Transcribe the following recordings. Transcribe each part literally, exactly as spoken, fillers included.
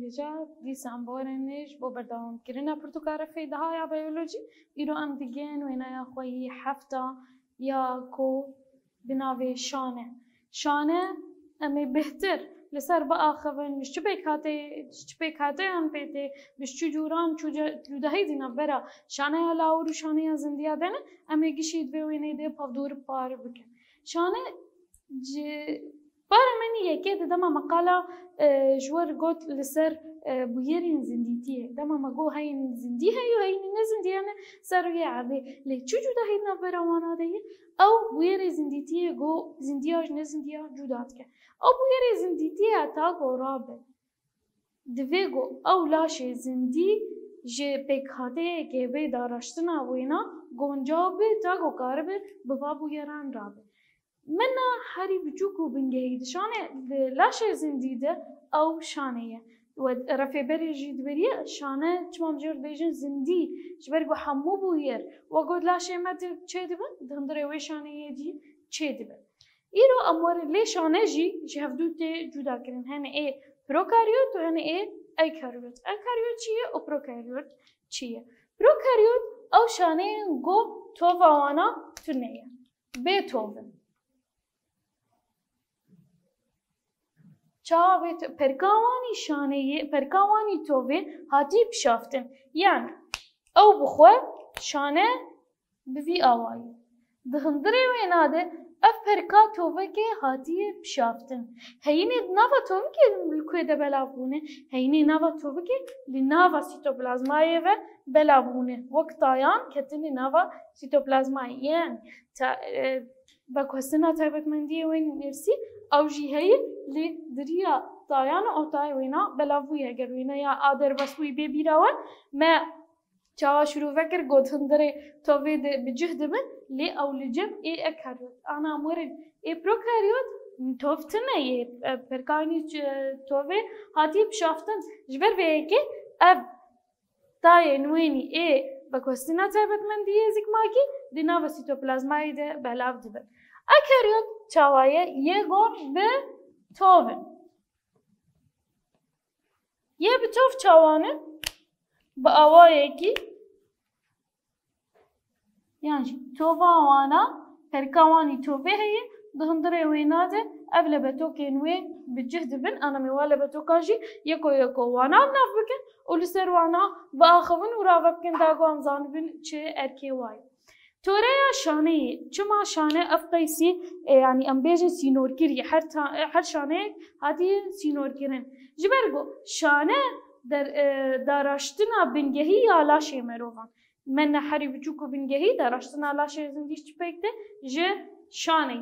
Hêja, dîsa em bi we re ne ji bo berdewamkirina pirtûka refê deha ya biyolojî. Îro em digihên wêneya xwe yî hefta ya ku bi navê şane. Şane em ê bêhtir li ser biaxivin, ji çi pêkhateyê, ji çi pêkhateyan pê tê, bi çi cûran çû ce-, cudahî di navbera şaneya lawir û şaneya zindiya de ne, em ê gişî di vê wêneyê de pavdûr par bikin. Şane ji Para min yekê di dema meqala, e, ji we re got li ser, e, bûyerên zindîtiyê. Dema me got heyîn zindî heye û heyînî ne zindî hene ser rûyê erdê. Lê çi cudahî di navbera wana de ye? Ew bûyerê zindîtiyê got zindiya ji nezindiya cuda dike. Ew bûyerê zindîtiyê heta ku rabe. Divê ku ew laşê zindî ji pêkhateyekê bê daraştina wêna goncaw be ta ku karibe bi va bûyeran rabe. Mena herî biçûk û bingehî di şanê, di laşê zindî de ew şane ye. We refêberê jî dibêriye, şane çima em jê re dibêjin zindî, ji ber ku hemû bûyer, we got laşê me di çê dibin, di hundirê wê şaneyê jî çê dibin. Îro em werin lê şane jî ji hevdû tê cuda kirin. Hene ê prokaryot û hene ê eukaryot. Eukaryot çi ye û prokaryot çi ye? Prokaryot ew şaneyên ku tova wana tune ye. Bê tovin. Çawa bê to-, perka wan î şaneyê, perka wan î tovê hatî pişaftin. Yani ew bi xwe şane bi vî awayî. Di hundirê wêna de ev perka tovekê hatiye pişaftin. Heyînê di nava tovikê li ku de belav bûne, heyînê nava tovikê li nava sîtoplazmayê ve belav bûne. Wek tayan ketine nava sîtoplazmayê. Yani ta-, e, veguhestina taybetmendiyê wê nêrsî ew jî heye, lê di riya tayan û ew tayê wêna belav bûye. Eger wêneya a derbas bûyî bê bîra we, me çawa şirove kir, got hundirê tovê de bi cih dibin, lê ew li cem ê eukaryot. Ana em werin ê prokaryot, tov tune yê, e, perkanî ç-, tovê hatiye pişaftin. Ji ber vê yekê ev tayên wênî ê veguhestina taybetmendiyê zikmakî di nava sîtoplazmayê de belav dibin. Eukaryot çawa ye? Yê got bi tov in. Yê bi tov çawa ne? Bi awayekî, yan jî tova wana, perka wan î tovê heye, di hundirê wêna de ev lebetokên wê bi cih dibin, ana em ê wa lebetoka jî yeko yeko wana nav bikin û li ser wana biaxivin û rave bikin, da ku em zanibin çi erkê wa ye. Toreya şaneyê. Çima şane ev qeysî, e, yanî em bêjin sînorkirî, her ta-, her şaneyek hatiye sînorkirin. Ji ber ku şane der-, e, daraştina bingehî ya laşê merovan. Me ne herî biçûk û bingehî daraştina laşê zindî ji çi pêk tê? Ji şanê.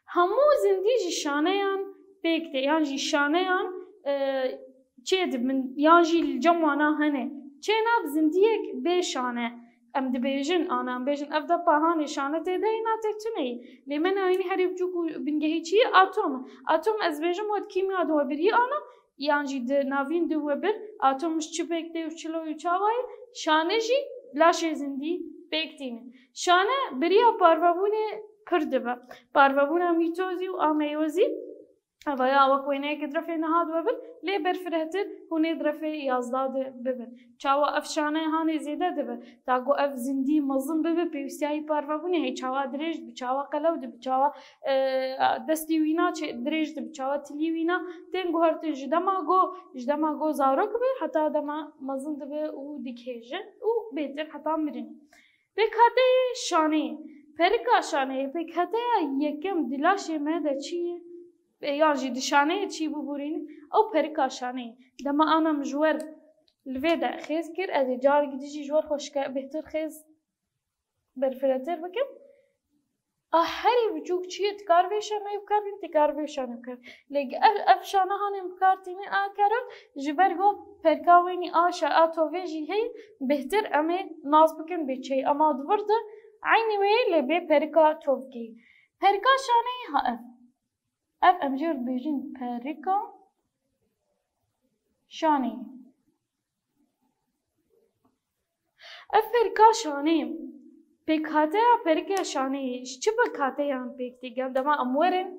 Hemû zindî ji şaneyan pêk tê, yan jî şaneyan, e, çê dibin, yan jî li cem wana hene. Çênabe zindiyek bê şane. Em dibêjin, ana em bêjin, ev depa hanê şane tê de yê, na tê tune yê. Lê me nayînî herî biçûk û bingehî çi ye? Atom e. Atom ez bêjim we di kîmya de we birî ana, yan jî di navîn de we bir, atom ji çi pêk tê û çilo û çawa ye? Şane jî laşê zindî pêk tîne. Şane bi riya parvebûnê pir dibe. Parvebûna mîtozî û a meyozî, eva ya wek wêneyekê di refê niha de we bir, lê berfirehtir hûn ê di refê yazda de bibin. Çawa ev şane hanê zêde dibe? Ta ku ev zindî mezin bibe, pêwîstiya wî parvebûnê heye, çawa dirêj dibe, çawa qelew dibe, çawa, e, destî wîna çê dirêj dibe, çawa tilî wîna tên guhertin. Ji dema go, ji dema go zarok be, heta dema mezin dibe û dikêje û bêtir heta mirinê. Pêkhateyê şaneyê. Perika şaneyê, pêkhateya yekem di laşê me de çi ye? E, yan jî di şaneyê çi bibûrînin? Ew perika şaneyê. Dema ana min ji we re li vê de xêz kir, ez ê carek dî jî ji we re xweşke bêhtir xêz berfirehtir bikim. A herî biçûk çi ye, dikar vê şaneyê bikar bîn, dikar vê şanê bikar. Lê ev, ev şane hanê min bikar tînin a kerot, ji ber ku perka wênî a şa-, a tovê jî heye, bêhtir em ê nas bikin bê çê. Ema di vir de eynî wê ye, lê bê perika tovkê. Perika şaneyê ha ev. Ev em jê re dibêjin perika şaneyê. Ev perika şaneyê, pêkhateya perika şaneyê, ji çi pêkhateyan pêk tê? Gel dema em werin,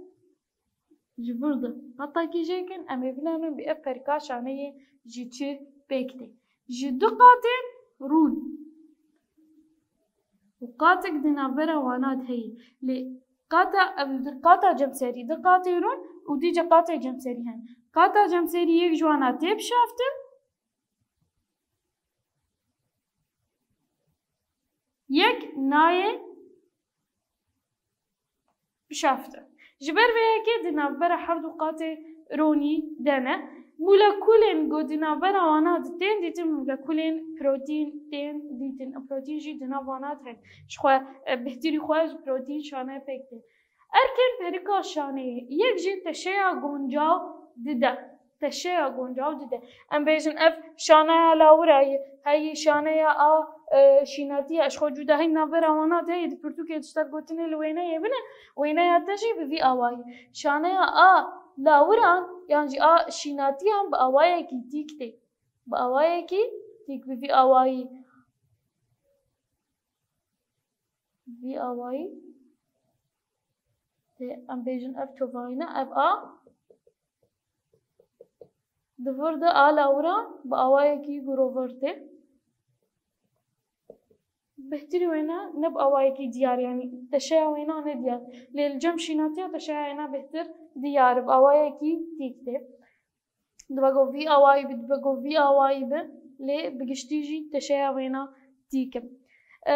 Ji vir de qatekî jê kin, em ê binerin bi ev perîka şaneyê ji çi pêk tê. Ji du qatên rûn û qatek di navbera wana de heye. Lê qata, em di qata cemserî, di qatê rûn û dîce qatê cemserî hene. Qata cemserî yek ji wana tê bişaftin, yek nayê bişaftin. Ji ber vê yekê di navbera her du qatê ronî de ne. Molekulên ku di navbera wana di tên dîtin, molekulên protîn tên dîtin. Protîn jî di nav wana de hene. Ji xwe, e, bihtirî xwe ji protîn şane pêk tê. Erkên perîka şaneyê, yek jî teşeya goncaw dide. Teşeya goncaw dide. Em bêjin ev şaneya lawira ye, heyî şaneya a, e, şînatî ye. Ji xwe cudahî navbera wana de heye, di pirtûkê de ji te re gotinê li wêneyê bine, wêneya te jî bi vî awayî. Şaneya a lawiran yan jî a şînatiyan bi awayekî tîk tê. Bi awayekî tîk, bi vî awayî. Vî awayî. Tê, em bêjin ev tovayî ne, ev a. Di vir de a lawira bi awayekî girover tê. Bihtirî wêna ne bi awayekî diyar, yanî teşeya wêna ne diyar. Lê li cem şînatiya teşeya wêna bihtir diyar e, bi awayekî tîk tê. Dibe ku vî awayî bi, dibe ku vî awayî bi, lê bi giştî jî teşeya wêna tîk e. Ee,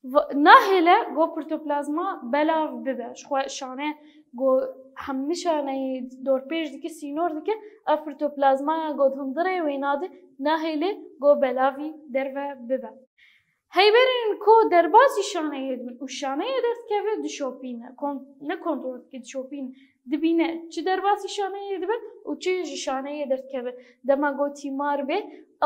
v-, nahêle ku protoplazma belav bibe. Ji xwe şane ku hemî şaneyê dorpêç dike, sînor dike, ev protoplazmaya ku di hundirê wêna de nahêle ku belavî derve bibe. Heyberên ku derbasî şaneyê dibin û şaneyê derdikeve dişopîne. Kon-, ne kontrol dike, dişopîne. Dibîne çi derbasî şaneyê dibe û çi ji şaneyê derdikeve. Dema ku tîmar bê,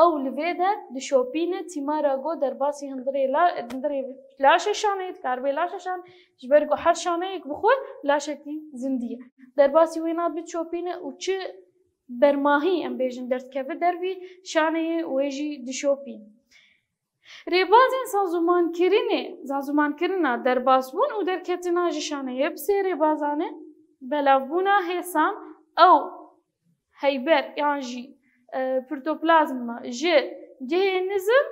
ew li vê de dişopîne, tîmara ku derbasî hundirê la-, hundirê laşê şaneyê dikaribe laşê şan-, ji ber ku her şaneyek bi xwe laşekî zindî ye. Derbasî wê nadibe dişopîne û çi bermahî, em bêjin, derdikeve dervî şaneyê, wê jî dişopîne. Rêbazên sazûmankirinê, sazûmankirina derbasbûn û derketina ji şaneyê bi sê rêbazan e: belavbûna hêsan, ew heyber yan jî, e, protoplazma ji cihê nizm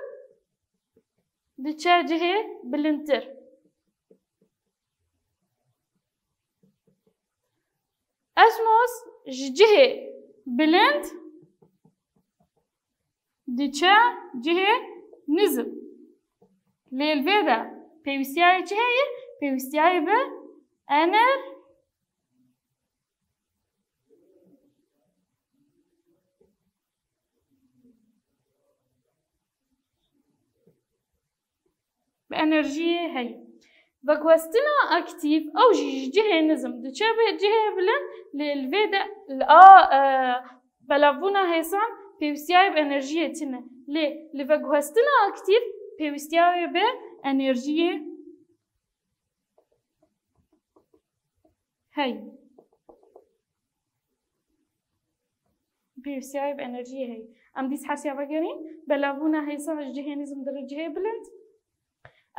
diçe cihê bilindtir. Osmos ji cihê bilind diçe cihê nizm. Lê li vê de pêwîstiyayê çi heye? Pêwîstiyayê bi ener-, bi enerjiyê heye. Veguhestina aktîf, ew jî ji cihê nizm diçe bi cihê bilind, lê li vê de li a, e, belavbûna hêsan pêwîstiyayê bi enerjiyê tune. Lê li veguhestina aktîf pêwîstiyayê bi enerjiyê heye. Pêwîstiyayê bi enerjiyê heye. Em dîsa hersiya vegerîn, belavbûna hêsan ji cihê nizm diçe cihê bilind.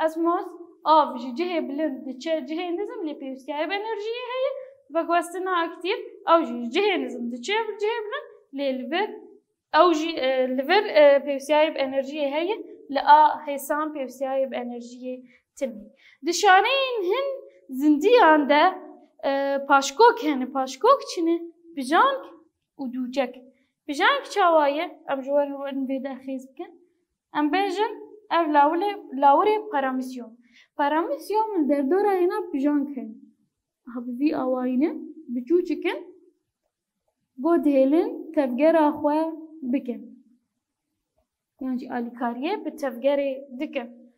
Osmos, av ji cihê bilind diçe cihê nizm, lê pêwîstiyayê bi enerjiyê heye. Veguhestina aktîf, ew jî ji cihê nizm diçe cihê bilind, lê li vir, ew jî, e, li vir, e, pêwîstiyayê bi enerjiyê heye, li a hêsan pêwîstiyayê bi enerjiyê tune. Di şaneyên hin zindiyan de, e, paşkok hene. Paşkok çi ne? Pijank û dûçek. Pijank çawa ye? Em ji we re werin vê de xêz bikin. Em bêjin, ev lawilê, lawirê paramîsyom. Paramîsyom li derdora hêna pijank hene. Aha, bi vî awayî ne, biçûçik in, ku dihêlin tevgera xwe bikin. Yan jî alîkariyê bi tevgerê dikin.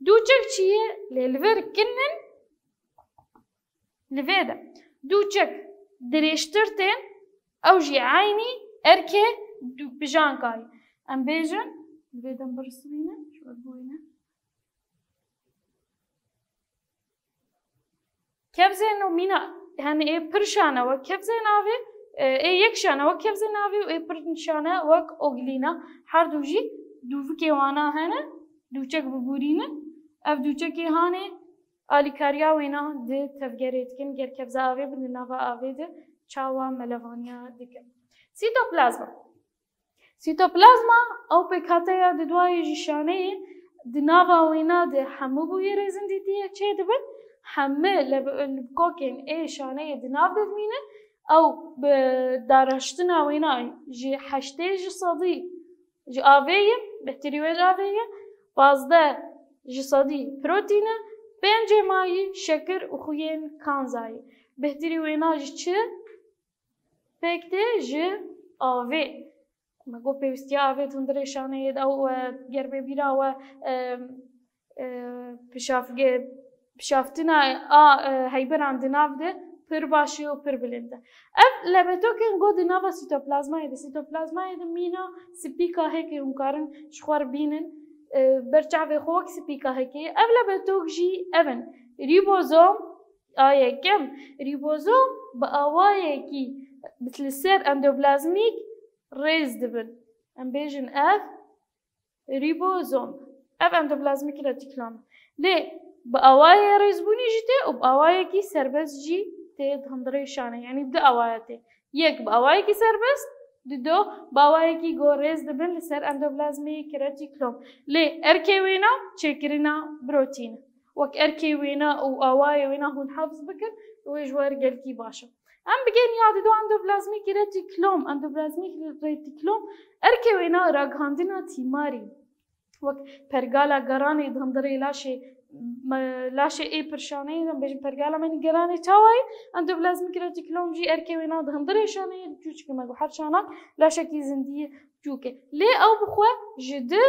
Dûçek çi ye? Lê li vir kin in, li vê de. Dûçek dirêjtir tên, ew jî eynî erkê dû-, pijanka ye. Em bêjin, li vê de em birisibînin, ji we bûyîne. Kevzên û mîna, yani ê pir şane wek kevzên avê, e, ê yek şane wek kevzên avê û ê pir şane wek oglîna. Her du jî dûvikê wana hene, dûçek bibûrînin. Ev dûçekê hanê Alîkariya wêna di tevgerê dikin, ger kevze avê bin di nava avê de çawa melevaniya dikin. Sîtoplazma. Sîtoplazma ew pêkhateya didwayê ji şaneyê di nava wêna de hemû bûyerê zindîtiyê çêdibin, hemû leb-, libkokên ê şaneyê di nav de dimînin, ew bi daraştina wêna ji heştê ji sedî ji avê ye, bêhtirî wê ji avê ye, pazdeh ji sedî protîn e, pêncê mayî şekir û xuyên kanzayî. Bêhtirî wêna ji çi pêk tê? Ji avê. Me got pêwîstiya avê di hundirê şaneyê de ew, e, ger bê bîra we, e, e, pişafge-, pişaftina a, e, heyberan di nav de pir baş e û pir bilind e. Ev lebetokên ku di nava sîtoplazmayê de, sîtoplazmayê de mîna spîka heke hûn karin ji xwe re bînin, e, ber çavê xwe wek spîka heke ye. Ev lebetok jî ev in. Rîbozom, a yekem, rîbozom bi awayekî li ser endoplazmîk rêz dibin. Em bêjin ev rîbozom. Ev endoplazmîk retikulom. Lê bi awayê rêzbûnî jî tê û bi awayekî serbest jî tê di hundirê şanê. Yanî di awaya tê. Yek bi awayekî serbest, dido bi awayekî ku rêz dibin li ser endoplazmîk retikulom. Lê erkê wêna çêkirina protîn e. Wek erkê wêna û awayê wêna hûn hefz bikin, wê ji we re gelkî baş e. Em bigên ya dido endoplazmîk retikulom, endoplazmîk retikulom erkê wêna ragihandina tîmarî. Wek pergala geranê di hundirê laşê, me, laşê ê pir şaneyê de, em bêjin pergala me nî geranê çawa ye, endoplazmîk retikulom jî erkê wêna di hundirê şaneyê diçû, çike me got her şanak laşekî zindiyê çûk e. Lê ew bi xwe ji di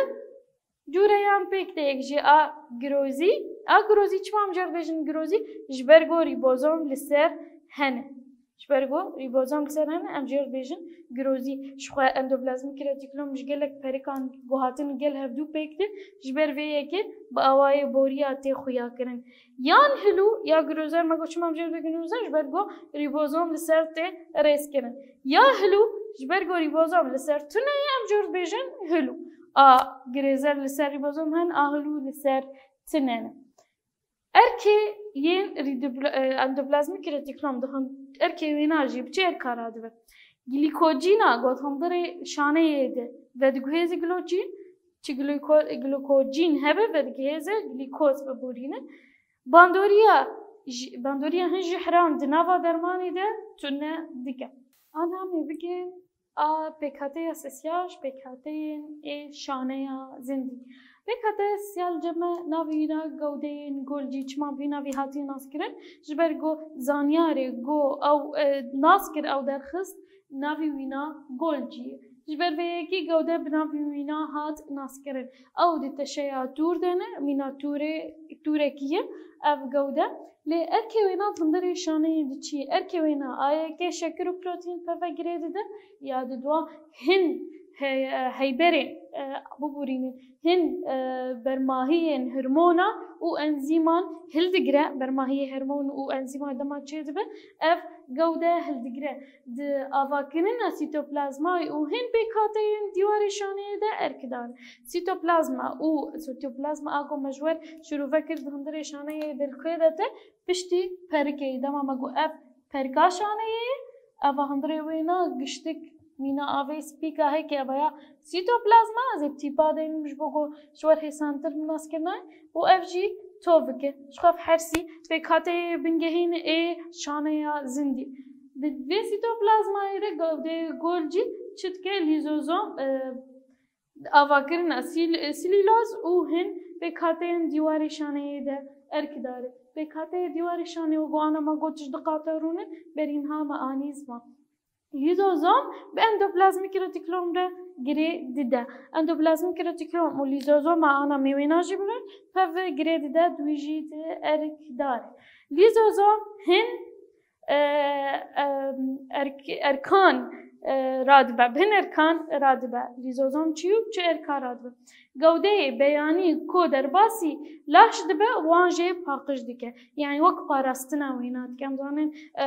cûreyan pêk tê, yek jî a girozî. A girozî çima em jê re dibêjin girozî? Ji ber ku rîbozom li ser hene. Ji ber ku rîbozom li ser hene, em jê re dibêjin girozî. Ji xwe endoplazmîk retikulom ji gelek perikan ku hatin gel hevdû pêk tê, ji ber vê yekê bi awayê boriya tê xuya kirin. Yan hilû ya girozer, me got çima em jê re dibêjin girozer? Ji ber ku rîbozom li ser tê rêz kirin. Ya hilû, ji ber ku rîbozom li ser tune ye, em jê re dibêjin hilû. A girêzer li ser rîbozom hene, a hilû li ser tune ne. Erkê yên rîdibla-, e, endoplazmîk retikulom di hin-, erkê wêna jî bi çi erka radibe? Glîkojîna ku di hundirê şaneyê de vediguhêze glîkojîn, çi glîko-, glîkojîn hebe vediguhêze glîkoz biborîne. Bandoriya ji-, bandoriya hin jihran di nava dermanê de tune dike. Ana em ê bigên a pêkhateya sesya ji pêkhateyên ê şaneya zindî. Pêkhateya sesya li cem me navê wî ne gewdeyên golcî. Çima bi vî navî hatiye naskirin? Ji ber ku zanyarê ku ew, e, nas kir, ew derxist, navê wî ne golcî ye. Ji ber vê yekê gewde bi navê wî ne hat naskirin. Ew di teşeya tûr de ne, mîna tûrê, tûrekî ye ev gewde. Lê erkê wêna di hundirê şaneyê diçî. Erkê wêna a yekê şekir û protîn peve girê dide, ya didwa hin he-, heyberên, e, biborînin, hin, e, bermahiyên hormona û enzîman hildigire, bermahiyê hormon û enzîman dema çêdibe, ev gewde hildigire. Di avakirina sîtoplazmayê û hin pêkhateyên dîwarê şaneyê de erkdar e. Sîtoplazma û sîtoplazma a ku me ji we re şirove kir di hundirê şaneyê de li kê de te piştî perikê ye. Dema me got ev perika şaneyê ye, eva hundirê wê ne giştik mîna avê spîka heke, eva ya sîtoplazma, ez ê bi tîpa deynim ji bo ku ji we re hêsantir nas kirine û ev jî tovik e. Ji xwe ev hersî pêkhateyê bingehîn ê şaneya zindî. Di vê sîtoplazmayê de gewdeyê golcî çi dike? Lîzozom, e, avakirina sîl-, sîlîloz û hin pêkhateyên dîwarê şaneyê de erkdar e. Pêkhateyê dîwarê şanê wek ana me got ji du qata rûne, berî niha me anî ziman. Lîzozom bi endoplazmîk retikulom re girê dide. Endoplazmîk retikulom û lîzozoma ana me wêna jî bibin, peve girê dide, di wî jî de erkdar e. Lîzozom hin, e, e, erk-, erkan, e, radibe, bi hin erkan radibe. Lîzozom çi û çi erka radibe? Gewdeyê beyanî ku derbasî laş dibe, wan jê paqij dike. Yanî wek parastina wêna dike. Em zanin, e,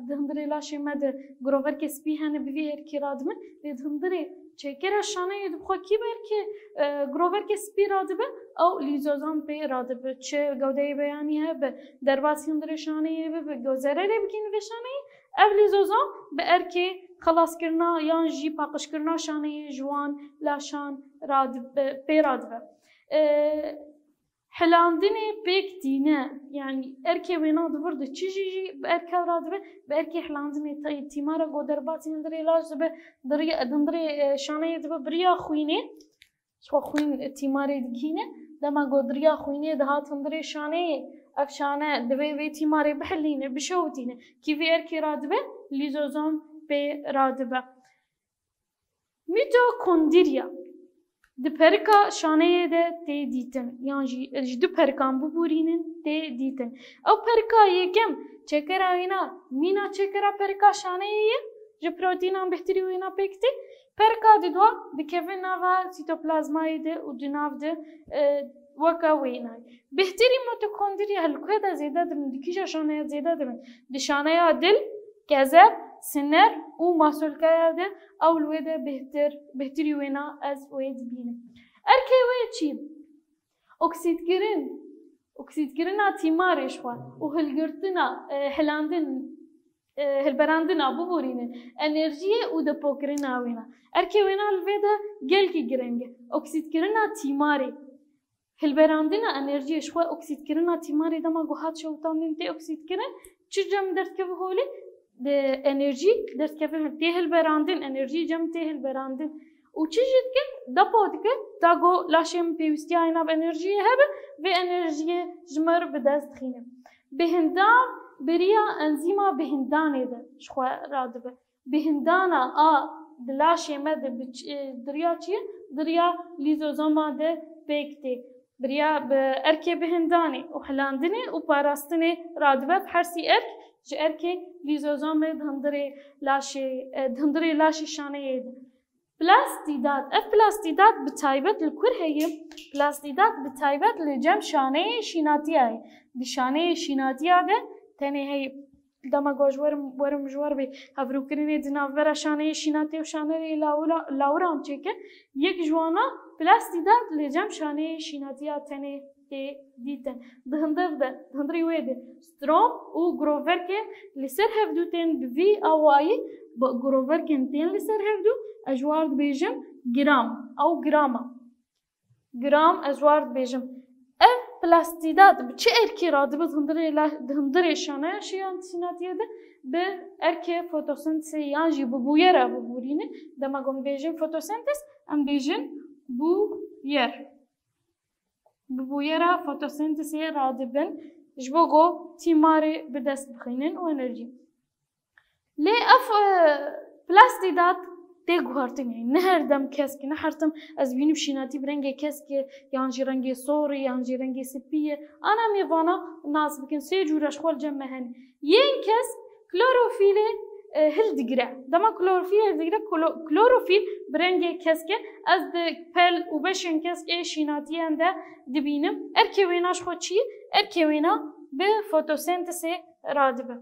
di hundirê laşê me de giroverkê spî hene, bi vî erkî radibin, lê di hundirê çêkera şaneyê di xwe kî berkê, e, giroverkê spî radibe, ew lîzozom pê radibe. Çi gewdeyê beyanî hebe, derbasî hundirê şaneyê bibe, go zererê bigihîne vê şaneyê, ev lîzozom bi erkê xelaskirina yan jî paqijkirina şaneyê ji wan laşan radibe, pê radibe. E, Hilandinê pêk tîne, yanî erkê wêna di vir de çi jî jî bi erka radibe, bi erkê hilandinê tayê tîmara go derbasî hundirê laş dibe, di riya, di hundirê, e, şaneyê dibe bi riya xwînê, ji xwe xwîn tîmarê dikîne, dema go di riya xwînê dihat hundirê şaneyê, ev şane divê vê tîmarê bihilîne, bişewitîne. Kî vê erkê radibe, lîzozom pê radibe. Mitokondriya di perika şaneyê de tê dîtin, yan jî ji du perikan biborînin tê dîtin. Ew perika yekem çekera wêna mîna çekera perika şaneyê ye, ji protînan bêhtirî wêna pêk tê. Perika didwa dikeve nava sîtoplazmayê de û di nav de, e, weke wênayê. Bêhtirî mitokondriya li ku de zêde dibin, di kîja şaneya zêde dibin? Di şaneya dil, kezeb, siner û masolkaya de, ew li wê de bêhtir, bêhtirî wêna ez wê dibînim. Erkê wê çi? Oksîdkirin, oksîdkirina tîmarê ji xwe û hilgirtina, e, hilandin, e, hilberandina biborînin enerjiyê û depokirina wêna. Erkê wêna li vê de gelkî girîng e. Oksîdkirina tîmarê. Hilberandina enerjiyê ji xwe oksîdkirina tîmarê dema ku hat şewitandin tê oksîdkirin, çi cem derdikeve holê? De enerjî derdikeve, tê hilberandin, enerjî cem tê hilberandin. Û çi jî dike? Depo dike, ta ku laşê min pêwîstiya nav enerjiyê hebe, vê enerjiyê ji me re bi dest dixîne. Bêhindan bi riya enzîma bêhindanê de ji xwe radibe. Bêhindana a di laşê me de bi ç-, e, di riya çi ye? Di riya lîzozoma de pêk tê. Bi riya bi erkê bêhindanê û hilandinê û parastinê radibe, bi hersî erk ji erkê lîzozomê di hundirê laşê, e, di hundirê laşê şaneyê de. Plastîdat. Ev plastîdat bi taybet li kur heye? Plastîdat bi taybet li cem şaneyê şînatiya ye. Di şaneyê şînatiya de tenê heye. Dema ku ez werim, werim ji we re bê hevrûkirinê di navbera şaneyê şînatê û şaneyê lawira-, lawiran çêke, yek ji wana plastîdat li cem şaneyê şînatiya tenê tê dîtin. Di hundir de, di hundirê wê de strom û giroverkên li ser hevdû tên, bi vî awayî bi giroverkên tên li ser hevdû, ez ji war dibêjim gram. Ew gram e. Gram, ez war dibêjim. Ev plastîdat bi çi erkê radibe di hundirê la-, di hundirê şanaya şînatiyê de? Bi erkê fotosentezê yan jî bi bûyera biborîne. Dema ku em bêjin fotosentez, em bêjin bûyer. Bi bûyera fotosentezê radibin, ji bo ku tîmarê bi dest bixînin û enerjî. Lê ev, e, plastîdat tê guhertin, yanî ne her dem kesk e, ne her tim ez bînim şînatî bi rengê kesk e, yan jî rengê sor e, yan jî rengê spî ye. Ana em ê vana nas bikin, sê cûre ji xwe li cem me hene. Yên kesk klorofîlê, e, hildigire. Dema klorofîl hildigire, klo-, klorofîl bi rengê kesk e. Ez di pel û beşên kesk ê şînatiyan de dibînim. Erkê wêna ji xwe çi ye? Erkê wêna bi fotosentezê radibe.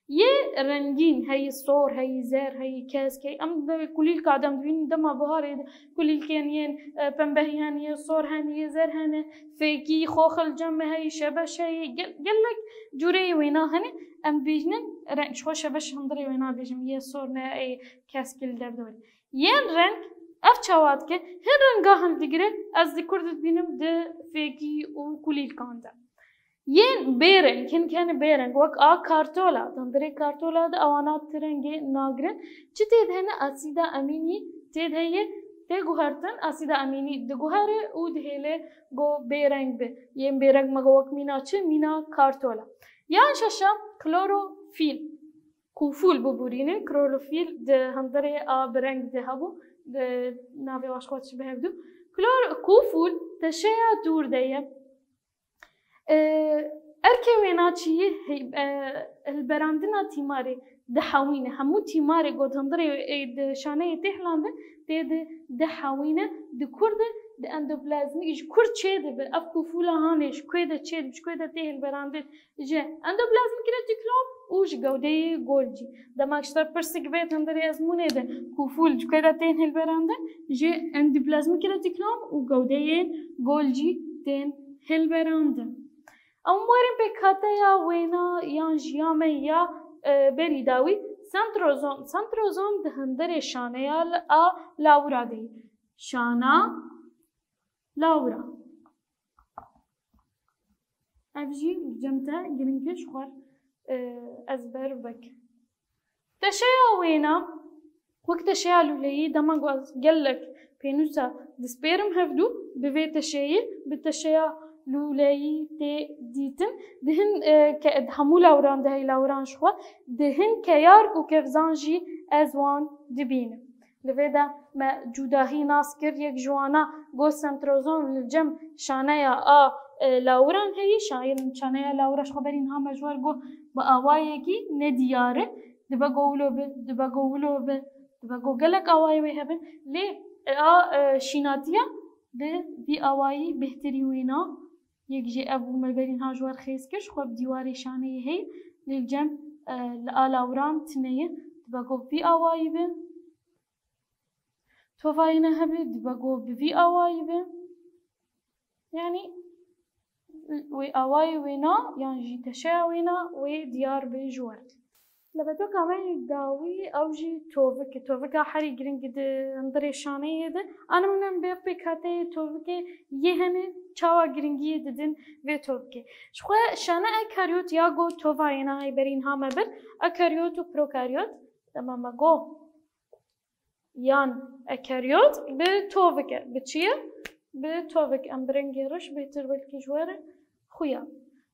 Yê rengîn heyî, sor heyî, zer heyî, kesk heyî. Em di kulîlka de em dibînin dema biharê de kulîlkên yên, e, pembehî hene, yê sor hene, yê zer hene, fêkî, xoxil cem heyî, şebeş heyî, gel-, gelek cûreyê wêna hene. Em dibînin reng, ji xwe şebeş hundirê wêna dibêjim, yê sor ne, ê keskî li dev de were. Yên reng, ev çawa dike? Hin renga hildigire, ez di kur de dibînim di fêkî û kulîlkan de. Yên bêreng, hin hene bêreng, wek a kartola, di hundirê kartola de ewana ti rengê nagirin. Çi tê de hene? Asîda emînî tê de heye, tê guhertin, asîda emînî diguhere û dihêle ku bêreng bi. Yên bêreng me got wek mîna çi? Mîna kartola. Yan şeşem, klorofîl. Kufûl biborînin, klorofîl di hundirê a bi reng de hebû, di navê wan ji xwe çi bi hev dû. Klor-, kufûl teşeya dûr de ye. E, erkê wêna çi ye? Hey-, e, hilberandina tîmarê dihewîne. Hemû tîmarê ku di hundirê, e, di şaneyê tê hilandin, tê di dihewîne, di kur de, di Endoplazmîk ji kur çêdibe? Ev kûfûla hanê ji kuê de çêdibe, ji kuê de tê hilberandin? Ji endoplazmik retikulum û ji gewdeyê Golgi. Dema ji te pirsik bêt hundirê ezmûnê de kûfûl ji kuê de tên hilberandin? Ji endoplazmik retikulum û gewdeyên Golgi tên hilberandin. Em werin pêkhateya wêna yan jî ya me ya, e, berî dawî, sentrozom. Sentrozom di hundirê şaneya l-, a lawira de ye. Şana lawira. Ev jî cem te giring e, ji xwe, e, ezber bik. Teşeya wêna, wek teşeya lûleyî, dema ku ez gelek pênûsa dispêrim hevdû, bi vê teşeyî, bi teşeya lûleyî tê dîtin. Di hin, e, ke-, di hemû lawiran de heye, lawiran ji xwe, di hin keyar û kevzan jî ez wan dibînim. Li vê de me cudahî nas kir, yek ji wana got sentrozom li cem şaneya a, e, lawiran heye. Şayin-, şaneya lawira ji xwe berî niha me ji we re got bi awayekî nediyar e. Dibe go wilo bi, dibe go wilo bi, dibe go gelek awayê wê hebin. Lê, e, a, e, şînatiya bi vî awayî bêhtirî wêna. Yek jî ev bû me berî niha ji we re xêz kir, ji xwe bi dîwarê şaneyê heye. Lê li cem, e, li a lawiran tune ye. Dibe go bi vî awayî bi. Tovayê ne hebe, dibe go bi vî awayî be. Yanî wê awayê wêna yan jî teşeya wêna wê diyar be ji we re. Lebetoka me yê dawî ew jî tovik e. Tovika herî giring e di hundirê şaneyê de. Animûne em bê pêkhateyê tovikê yê hene çawa giringiyê didin vê tovikê. Ji xwe şane ekaryot ya go tovayê nahê berî niha me bir. Ekaryot û prokaryot. Dema me go yan ekaryot bi tovik e. Bi çi ye? Bi tovik. Em bi rengê reş bêtir belkî ji we re xuya.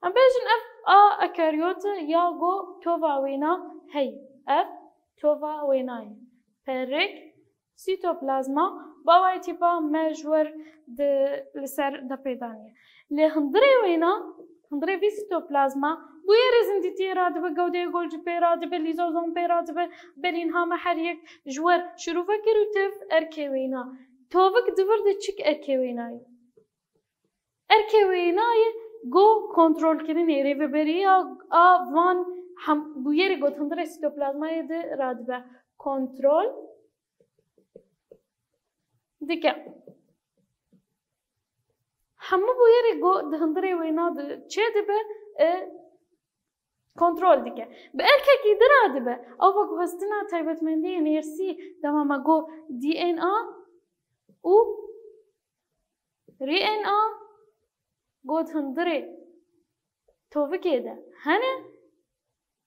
Em bêjin ev a ekaryot e ya go tova wêna heye. Ev tova wêna ye. Perik, sîtoplazma, bi awayî tîpa me ji we re di, li ser de pêdaniye. Lê hundirê wêna, hundirê vî sîtoplazma bûyerê zindîtiyê radibe, gewdeyê Golgi pê radibe, lîzozom pê radibe, berî niha me her yek ji we re şirove kir û tev erkê wêna. Tovik di vir de çi erkê wêna ye? Erkê wêna ye go kontrolkirinê, rêveberiya a van hem bûyerê go di hundirê sîtoplazmayê de radibe. Kontrol dike. Hemû bûyerê go di hundirê wêna de çêdibe, e, kontrol dike. Bi erkekî din radibe. Ew veguhestina taybetmendiyên êrsî, dema me go D N A û R N A go di hundirê tovikê de hene.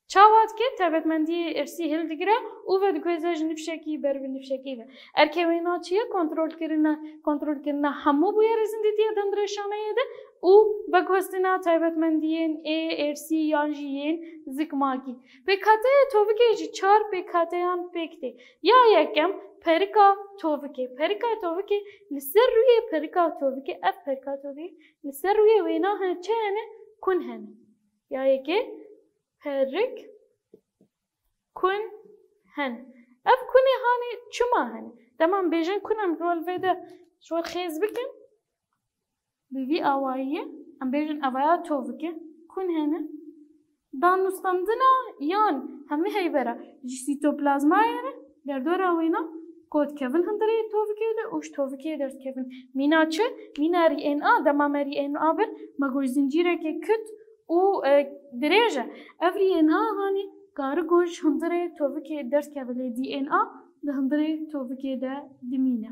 Çawa dike? Taybetmendiyê êrsî hildigire û vediguhêze ji nifşekî ber bi nifşekî ve. Erkê wêna çi ye? Kontrolkirina, kontrolkirina hemû bûyerê zindîtiyê di hundirê şaneyê de û veguhestina taybetmendiyên ê êrsî yan jî yên zikmakî. Pêkhateyê tovikê ji çar pêkhateyan pêk tê. Ya yekem perika tovikê. Perika tovikê li ser rûyê perika tovikê, ev perika tovikê li ser rûyê wêna hene, çi hene? Kun hene. Ya yekê perik, kun hene. Ev kunê hanê çima hene? Dema em bêjin kun, em li vê de ji we xêz bikin. Bi vî awayî em bêjin evaya tovik e. Kun hene? Danûstandina yan hemî heybera ji sîtoplazmayê re derdora wêna ku dikevin hundirê tovikê de û ji tovikê derdikevin. Mîna çi? Mîna R N A, dema me R N A bir, me got zincîrekê kut û, e, dirêj e. Ev R N A hanî kari ku ji hundirê tovikê derdikeve, lê D N A di hundirê tovikê de dimîne.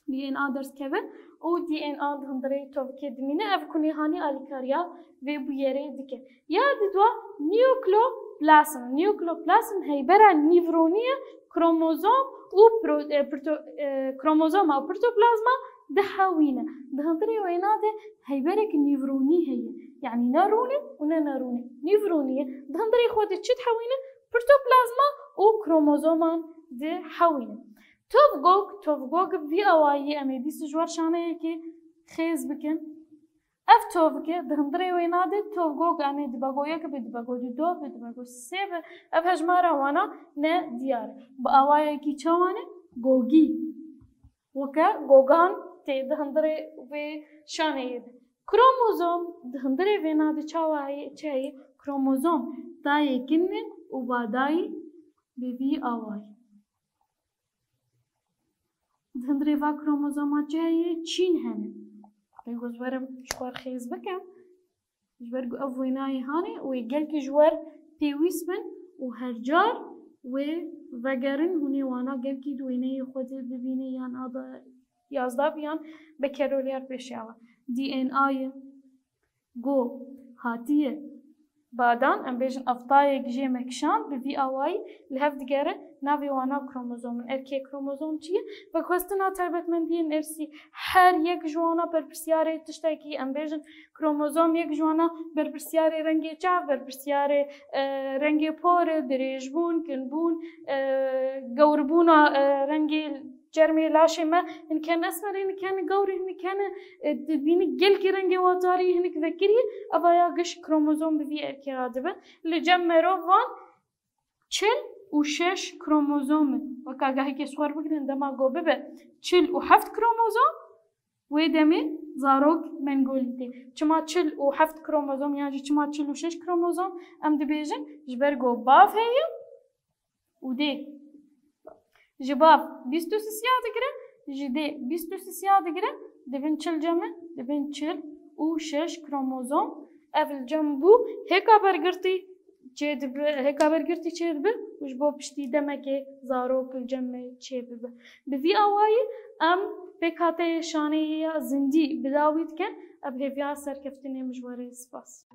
D N A derdikeve û D N A di hundirê tovikê dimîne. Ev kunê hanî alîkariya vê bûyerê dike. Ya didwa nukloplasm. Nukloplasm heybera nîvronî ye, kromozom û pro-, e, proto-, e, kromozoma û protoplazma dihewîne. Di hundirê wêna de heyberek nîvronî heye. Yanî ne rûn e û ne nerûn e. Nîvronî ye. Di hundirê xwe de çi dihewîne? Protoplazma û kromozoman dihewîne. Tovgog, tovgog vî awayî em ê dîsa ji we şaneyekê xêz bikin. Ev tovik e, di hundirê wêna de tovgog anê dibe go yek be, dibe go du do be, dibe go sê be. Ev hejmara wana ne diyar e. Bi awayekî çawa ne? Gogî. Weke gogan tê di hundirê wê şaneyê de. Kromozom di hundirê vêna de çawa heye, çi heye? Kromozom dayê kin e û badayî bi vî awayî. Di hundirê va kromozoma çi heye? Çîn hene. Pêk ez werim ji xwe xêz bikim. Ji ber ku ev wênayê hanê wê gelkî ji wer pêwîst bin û her car wê vegerin hûnê wana gelkî di wêneyê xwe de bibîne yan a da yazdav yan bi keroliyar pêşiya we. D N A ye. Go hatiye badan, em bêjin ev tayek jê me kişand, bi vî awayî li hev digere navê wana kromozomin. Erkê kromozom çi ye? Veguhestina taybetmendiyên irsî. Her yek ji wana berpirsyarê tiştekî, em bêjin kromozom yek ji wana berpirsyarê rengê çav, berpirsyarê, e, rengê porê, dirêjbûn, kinbûn, e, gewrbûna, e, rengê çermê laşê me, hinek hene esmerê, hinek hene gewrî, hinek hene, e, dibînî gelkî rengê watarî hinek vekirî, eva ya giş kromozom bi vî erkê re dibe. Li cem merovan çil û şeş kromozom in. Weka gehekê ji xwe re bigirin, dema go bibe çil û heft kromozom, wê demê zarok mengolî tê. Çima çil û heft kromozom yan jî çima çil û şeş kromozom? Em dibêjin, ji ber go bav heye û dê ji bav bîst û sisiya digire, ji dê bîst û sisiya digire, dibin çil cem e, dibin çil û şeş kromozom. Ev li cem bû hêka bergirtî çêdibe, hêka bergirtî çêdibe û ji bo piştî demekê zarok li cem me çêbibe. Bi vî awayî em pêkhateyê şaneyê ya zindî bi dawî dikin. Ev hêviya serkeftinê min ji we re. Spas.